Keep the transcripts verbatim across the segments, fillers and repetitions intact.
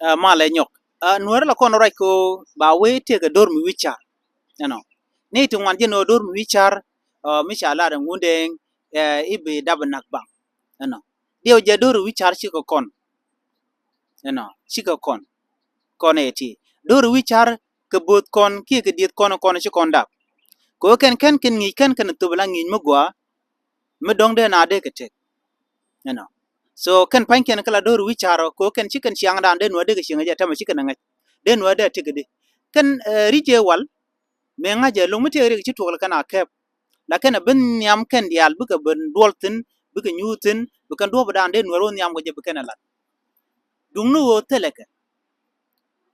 Ɛ, malɛ nyɔk. Ɛ, Nuäärä la kɔn ruac kɛ ɣöö ba wee tëëkɛ do̱r mi wi̱c car. Ɛnɔ. Ni ti ŋuan jɛn ɣöö do̱r mi wi̱c car, ɛ, mi ca lar ɛŋu dee, ɛ, i̱ bi dap ɛ nak baŋ. Ɛnɔ. Diɛw jɛ do̱r wi̱c car cikɛ kɔn. Ɛnɔ. Cikɛ kɔn. Kɔn ɛ ti. Do̱r wi̱c car kɛ bo̱o̱th kɔn kiɛ kɛ dieth kɔn, kɔn ci kɔn dap. Kɛ ɣöö kɛn kɛn kɛn ŋi̱i̱c kɛn kɛn thop la ŋi̱i̱c mi gɔaa. Mi dɔ̱ŋ dee na dee kɛ tek. Ɛnɔ. So kɛn pa̱nykiɛn kä la do̱r wi̱c car ɔ, kɛ ɣöö kɛn ci kɛn ciaŋdan dee Nuäär dee kɛ cieŋ jɛ tɛmɛ ci kɛn ɛ ŋäc. Dee Nuäär dee tek di. Kɛn, ɛ, ri̱c ɛ wal. Mëë ŋa̱c ɛ lo̱ŋ mi tëë riɛk ci tuɔɔk lɛ kɛn a kɛp. Lakin ɛ ben nhiam kɛn diaal bikɛ ben duɔl thi̱n, bikɛ nyuur thi̱n, bi kɛn duɔ̱ɔ̱pdan dee Nuäär wä nhiam kɛ jɛ bi kɛn ɛ lat. Duŋni ɣöö thilɛ kɛ.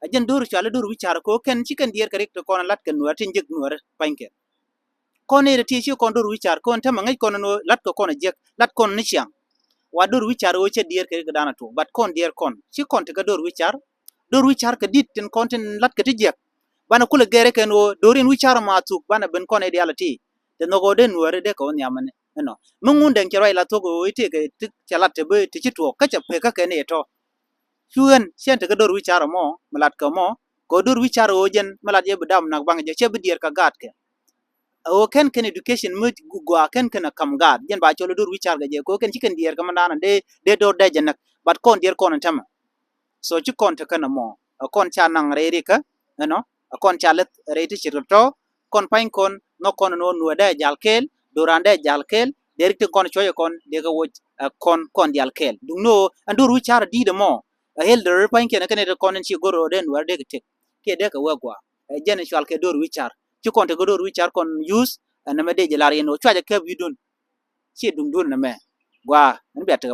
A jɛn do̱r cuali do̱r wi̱c car kɛ ɣöö kɛn ci kɛn diɛɛr kɛ riɛk ti kɔn lat kɛ Nuäär tin jek Nuäär pa̱nykiɛn. Kɔn ni ti ci kɔn do̱r wi̱c car kɔn tämɛ ŋäc kɔn ni lat kɛ kɔn jiɛk lat kɔn ni ciaŋ. Wa do̱r wi̱c car ɣöö cɛ diɛɛr kɛ riɛk dan a tuɔɔk, but kɔn diɛɛr kɔn ci kɔn ti kɛ do̱r wi̱c car. Do̱r wi̱c car kɛ di̱t tin kɔn tin lat kɛ ti jiɛk. Banɛ kulɛ gɛrɛ kɛn ɣöö do̱r in wi̱c car ma thuk banɛ ben kɔn idial ti. Ti nhɔk ɣöö dee Nuäär dee kɛ wä nhiamɛ ni. Ɛnɔ. Mi ŋun dɛŋ cɛ ruac la thok ɣöö i̱ tëëkɛ ti cɛ lat ti bi ti ci tuɔɔk kä cɛ pek kä kɛn i̱ tɔ. Cu ɣän cɛn tekɛ do̱r wi̱c car ɛmɔ mi lat kɛ mɔ. Kɛ ɣöö do̱r wi̱c car ɣöö jɛn mi lat jɛ bi dam nak baŋ jɛ cɛ bi diɛɛr kɛ gaat kɛ. Ɣöö kɛn kɛn education mi gɔaa kɛn kɛn a kam gaat jɛn ba cɔl do̱r wi̱c car kɛ jɛ kɛ ɣöö kɛn ci kɛn diɛɛr kɛ mɛn daanɛ dee dee do̱r dee jɛ näk. But kɔn diɛɛr kɔn in tämɛ. So ci kɔn tekɛ nɛ mɔ ɛ kɔn ca naŋ rɛy rikä. Ɛnɔ. Ɛ kɔn ca leth rɛy ti ce̱tkɛ tɔ. Kɔn pa̱ny kɔn nhɔk kɔn ɛn ɣöö Nuäär dee jal kɛɛl, do̱ran dee jal kɛɛl, dee rik tin kɔn cuɔ̱cɛ kɔn dee kɛ woc. Ɛ kɔn kɔn dial kɛɛl duŋni ɣöö ɛn do̱r wi̱c car ɛ di̱i̱t ɛmɔ. Ɛ elder pa̱nykiɛn ɛ kɛn ɛ ti kɔn in ci go̱r ɣöö dee Nuäär dee kɛ tëk kiɛ dee kɛ wee gɔaa. Ɛ jɛn ɛ cual kɛ do̱r wi̱c car ci kɔn tekɛ do̱r wi̱c car kɔn use. Ɛn nɛmɛ dee jɛ lar yɛn ɣöö cuacɛ kɛp wi̱i̱dun. Ci duŋdun nɛmɛ gɔaa ɛn bia tekɛ